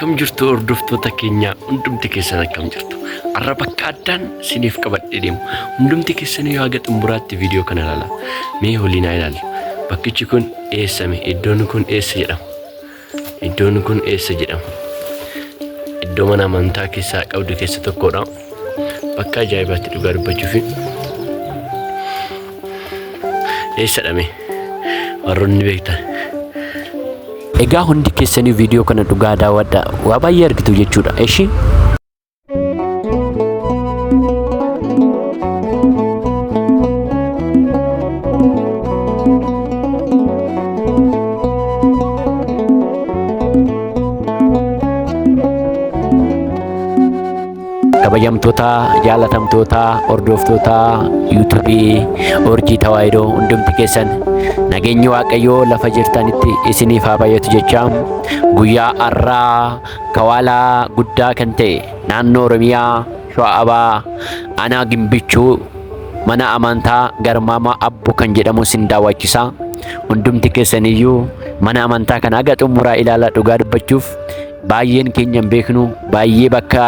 Akkam jirtu hordoftoota keenya hundumti keessan akkam jirtu. Har'a bakka addaan isiniif qabadhee deemu. Hundumti keessan yoo haga xumuraatti viidiyoo kana ilaala. Mee waliin haa ilaallu. Bakkichi kun eessame? Iddoon kun eessa jedhama? Iddoon kun eessa jedhama? Iddoo mana amantaa keessaa qabdu keessa tokkodha. Bakka ajaa'ibaatti dhugaa dubbachuufi. Eessadha mee? Warroonni beektan. Egaa hundi keessanii viidiyoo kana dhugaa daawwadha. Waa baay'ee argitu jechuudha. Eshi. Kabajamtoota jaalatamtoota hordoftoota yuutuubii Urjii Tawaahidoo hundumti keessan nageenyi Waaqayyoo lafa jirtanitti isiniif haa baay'atu jecha guyyaa har'aa kawaalaa guddaa kan ta'e naannoo Oromiyaa Shawaa Abaa aanaa Gimbichuu mana amantaa Garmaamaa Abbo kan jedhamu isin daawwachiisa. Hundumti keessaniyyuu mana amantaa kana haga xumuraa ilaalaa dhugaa dubbachuuf baay'een keenya hin beeknu baay'ee bakka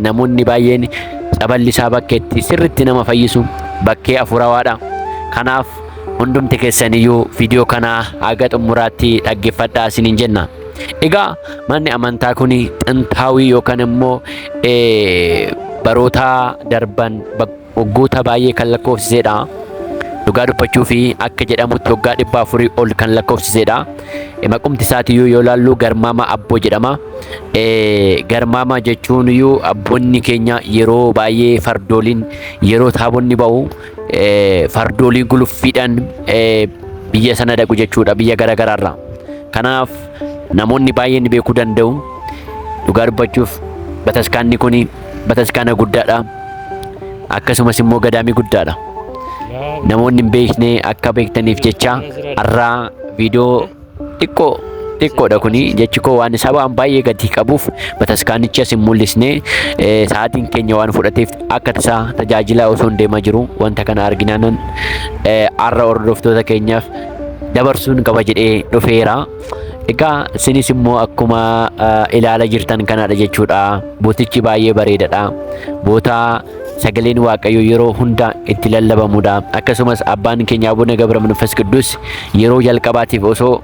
namoonni baay'een tsaballi isaa bakka itti sirritti nama fayyisu bakkee afuurawaadha. Kanaaf hundumti keessaniyyuu viidiyoo kana haga xumuraatti dhaggeeffadhaa isiniin jenna. Egaa manni amantaa kun xintaawii yookaan immoo baroota darban waggoota baay'ee kan lakkoofsisedha. Dhugaa dubbachuu fi akka jedhamutti waggaa 400 ol kan lakkoofsisedha. Maqumti isaatiyyuu yoo ilaallu Garmaama Abboo jedhama. Garmaama jechuun iyyuu abboonni keenya yeroo baay'ee fardooliin yeroo taabonni ba'u fardooliin guluffiidhaan biyya sana dhaqu jechuudha biyya garaagaraarraa. Kanaaf namoonni baay'een beekuu danda'u. Dhugaa dubbachuuf bataskaanni kun bataskaana guddaadha. Akkasumas immoo gadaamii guddaadha. Namoonni hin beekne akka beektaniif jecha har'aa viidiyoo xiqqoo xiqqoodha kuni jechi koo waan isaa waan baay'ee gatii qabuuf bataskaanichas hin mul'isne sa'aatiin keenya waan fudhateef akka tasaa tajaajilaa osoo hin deemaa jiru wanta kana arginaanan har'a hordoftoota keenyaaf dabarsuun qaba jedhee dhufeera. Egaa isinis immoo akkuma ilaala jirtan kanadha jechuudha. Bootichi baay'ee bareedadha. Boota sagaleen Waaqayyoo yeroo hunda itti lallabamudha. Akkasumas abbaan keenya Abuna Gabra Manfas Qidduus yeroo jalqabaatiif osoo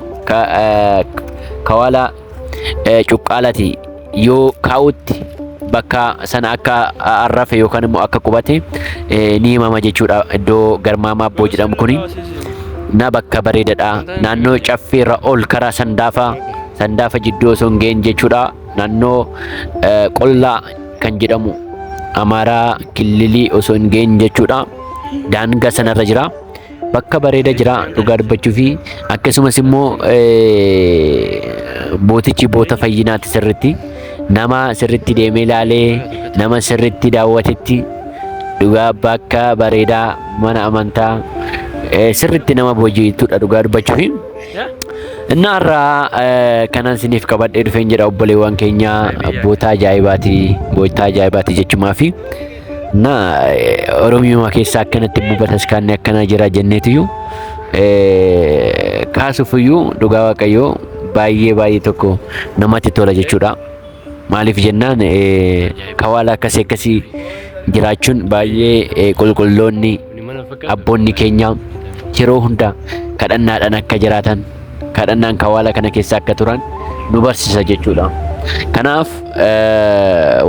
kawaala cuqqaalati yoo kaa'utti bakka sana akka arrafe yookaan immoo akka qubate ni himama jechuudha. Iddoo Garmaamaa Abboo jedhamu kuni na bakka bareedadha. Naannoo caffeerra ol karaa Sandaafa Sandaafa jidduu osoo hin ga'in jechuudha. Naannoo qollaa kan jedhamu Amaaraa killilii osoo hin ga'in jechuudha. Daangaa sanarra jira. Bakka bareeda jira dhugaa dubbachuu fi akkasumas immoo bootichi boota fayyinaati sirritti nama sirritti deemee ilaalee nama sirritti daawwatetti dhugaa bakka bareedaa mana amantaa sirritti nama booji'itudha dhugaa dubbachuu fi Innaa har'aa kanan isiniif qabadhee dhufeen jedha obboleewwan keenya boota ajaa'ibaati boota ajaa'ibaati jechumaa fi Na Oromiyuma keessa akkanatti immoo bataskaanni akkanaa jira jenneetiyyuu kaasuufiyyuu dhugaa Waaqayyoo baay'ee baay'ee tokko namatti tola jechuudha. Maaliif jennaan kawaala akkasii akkasii jiraachuun baay'ee qulqulloonni abboonni keenya yeroo hunda kadhannaadhaan akka jiraatan kadhannaan kawaala kana keessa akka turan nu barsiisa jechuudha. Kanaaf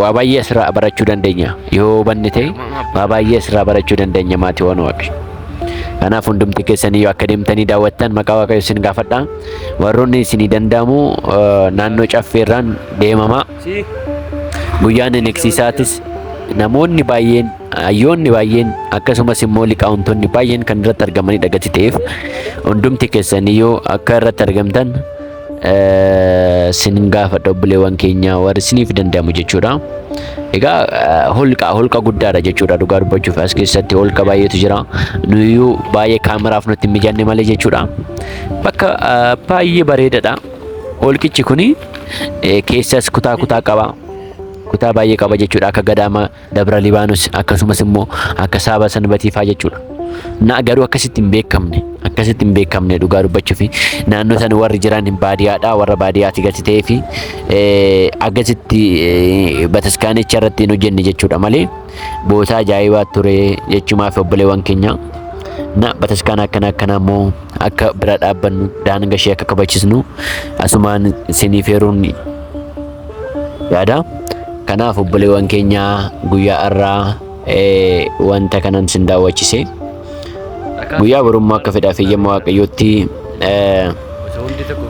waa baay'ee asirraa barachuu dandeenya. Yoo hubanne ta'e waa baay'ee asirraa barachuu dandeenya maatiiwwan Waaqayyo. Kanaaf hundumti keessanii yoo akka deemtanii daawwattan maqaa Waaqayyo isin gaafadha. Warroonni isinii danda'amu naannoo caffeerraan deemama. Guyyaan eneksiisaatis namoonni baay'een hayyoonni baay'een akkasumas immoo liqaawuntonni baay'een kan irratti argamanidha gati ta'eef hundumti keessaniyyuu akka irratti argamtan sin gaafadha obboleewwan keenya warri isiniif danda'amu jechuudha. Egaa holqa holqa guddaadha jechuudha dhugaa dubbachuuf as keessatti holqa baay'eetu jira. Nuyyuu baay'ee kaameraaf nutti hin mijanne malee jechuudha. Bakka baay'ee bareedaadha. Holqichi kuni keessas kutaa kutaa qaba. Kutaa baay'ee qaba jechuudha akka gadaama Dabra Libaanus akkasumas immoo akka Saaba Sanbatii faa jechuudha. Na garuu akkasitti hin beekamne. Akkasitti hin beekamne dhugaa dubbachuuf naannoo sana warri jiran baadiyyaadha warra baadiyyaati gati ta'ee fi akkasitti bataskaanicha irratti hin hojjenne jechuudha malee bootaa ajaa'ibaa ture jechumaaf obboleewwan keenya. Na bataskaana akkana akkana immoo akka bira dhaabbannu daanga ishee akka kabachisnu asumaan isiniif heeruun yaada. Kanaaf obboleewwan keenya guyyaa irraa wanta kanan sin daawwachise. Guyyaa borummaa akka fedhaa fi eeyyama Waaqayyootti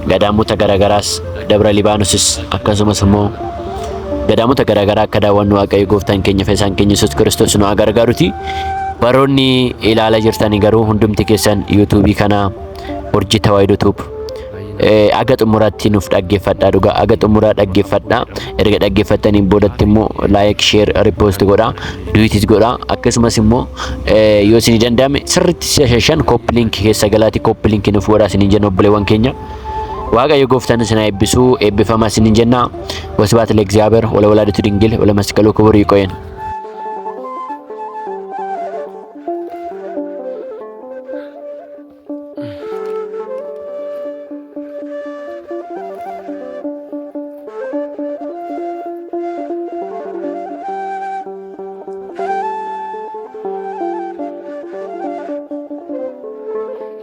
gadaamota garaagaraas Dabra Libaanosis akkasumas immoo gadaamota garaagaraa akka daawwannu Waaqayyo gooftaan keenya fayyisaan keenya Yesuus Kiristoos nu haa gargaaruti. Baroonni ilaalaa jirtanii garuu hundumti keessan yuutuubii kana Urjii Tawaahidoo Tube aga xumuraatti nuuf dhaggeeffadhaa dhugaa aga xumuraa dhaggeeffadhaa erga dhaggeeffattaniin boodatti immoo like share repost godhaa duitis godhaa akkasumas immoo yoo isin danda'ame sirriitti si'a shan copy link keessa galaati copy link nuuf godhaa isiniin jenna obboleewwan keenya. Waaqayyo gooftaan isin haa eebbisu eebbifamaa isiniin jenna. ወስብሐት ለእግዚአብሔር ወለወላዲቱ ድንግል ወለመስቀሉ ክቡር። ይቆየን።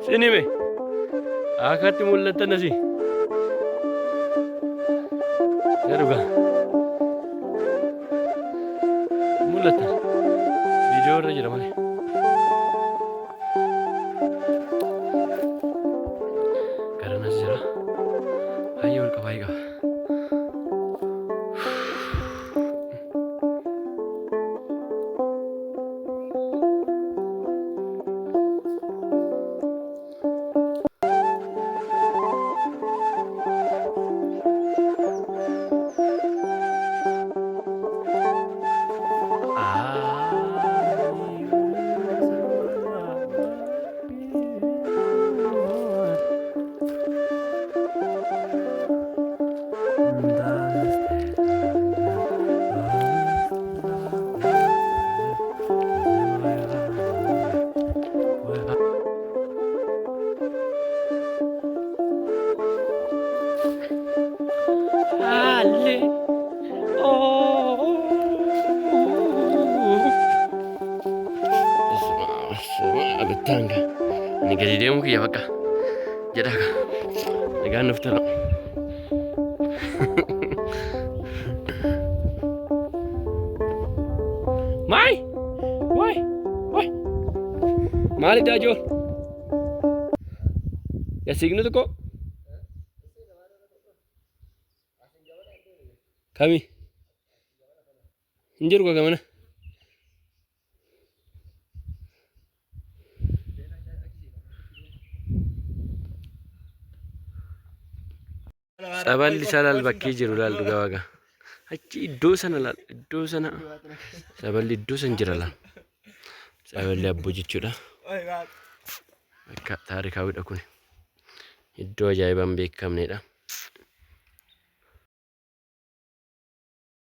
Sinime akkatti mul'attan asii. Dhugaa. Mul'ata. Viidiyoo irra jira malee. Garanas jira. Baay'ee ol qaba baay'ee qaba. Alle. Oh. Abitanga. Ani gadi deemuu kiyya bakka. Jedhaa ka. Nagaan nuuf tala. Maay! Waay! Waay! Maalidha ijoon? Yasiignu tokko? Kami? Hin jiru gamana. Tsaballi isaa laal bakkee jiru laal dhugaa waaqa. Achi iddoo sana laal iddoo sana tsaballi iddoo san jira laal. Tsaballi abboo jechuudha. Akka taarikaawidha kun. Iddoo ajaa'ibaan beekamnedha.